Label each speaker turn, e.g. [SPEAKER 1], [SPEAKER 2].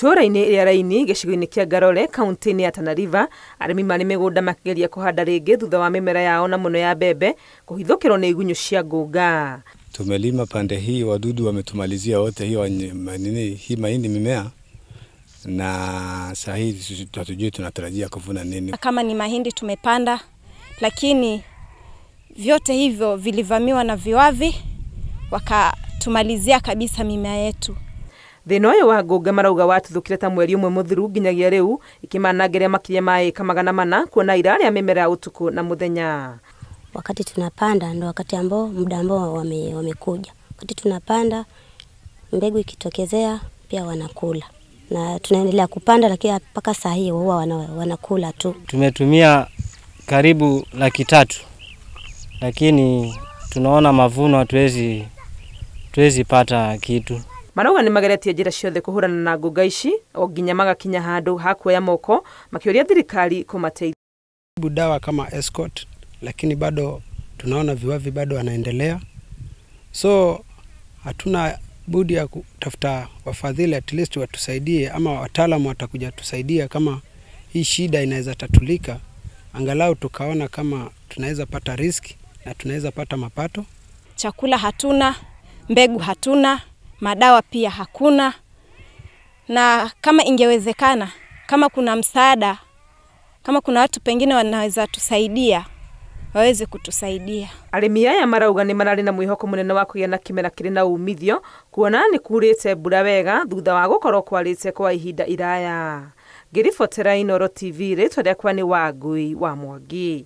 [SPEAKER 1] Itũũra-inĩ rĩa Raini gĩcigo-inĩ kĩa Ngarore kaunti-inĩ ya Tana River, arĩmi marĩ mĩgũnda makĩgeria kũhanda rĩngĩ thutha wa mĩmera yao na mũno ya mbembe kũhithũkĩrwo nĩ igunyũ cia ngũnga.
[SPEAKER 2] Tumelima pande hii, wadudu wametumalizia wote hiyo nini hii mahindi mimea, na saa hii hatujui tunatarajia kuvuna nini.
[SPEAKER 3] Kama ni mahindi tumepanda, lakini vyote hivyo vilivamiwa na viwavi wakatumalizia kabisa mimea yetu.
[SPEAKER 1] Thĩna ũyũ wa ngũnga marauga watuthũkire ta mweri ũmwe mũthiru nginyagia rĩu ikĩmanangĩria makĩria ma ĩka 400 kuona irarĩa mĩmera ya ũtukũ na mũthenya.
[SPEAKER 4] Wakati tunapanda ndo wakati ambao muda ambao wamekuja. Wakati tunapanda mbegu ikitokezea pia wanakula. Na tunaendelea kupanda lakini mpaka saa hii huwa wanakula tu.
[SPEAKER 5] Tumetumia karibu 300,000 lakini tunaona mavuno hatuwezi pata kitu.
[SPEAKER 1] Marauga nĩ mageretie njĩra ciothe kũhũrana na ngũnga ici o nginya magakinya handũ ha kuoya moko makĩũria thirikari kũmateithia.
[SPEAKER 6] Dawa kama Escort, lakini bado tunaona viwavi bado wanaendelea. So hatuna budi ya kutafuta wafadhili at least watusaidie, ama wataalamu watakuja tusaidia kama hii shida inaweza tatulika, angalau tukaona kama tunaweza pata riski na tunaweza pata mapato.
[SPEAKER 3] Chakula hatuna, mbegu hatuna, madawa pia hakuna. Na kama ingewezekana, kama kuna msaada, kama kuna watu pengine wanaweza tusaidia, waweze kutusaidia.
[SPEAKER 1] Arĩmi aya marauga nĩ mararĩ na mwĩhoko mũnene wa kũgĩa na kĩmera kĩrĩ na umithio kuona nĩ kurĩte mbura wega thutha wa gũkorwo kwarĩte kwa ihinda iraya. Ngĩribotera Inooro TV, rĩtwa rĩakwa nĩ Wangui wa Mwangi.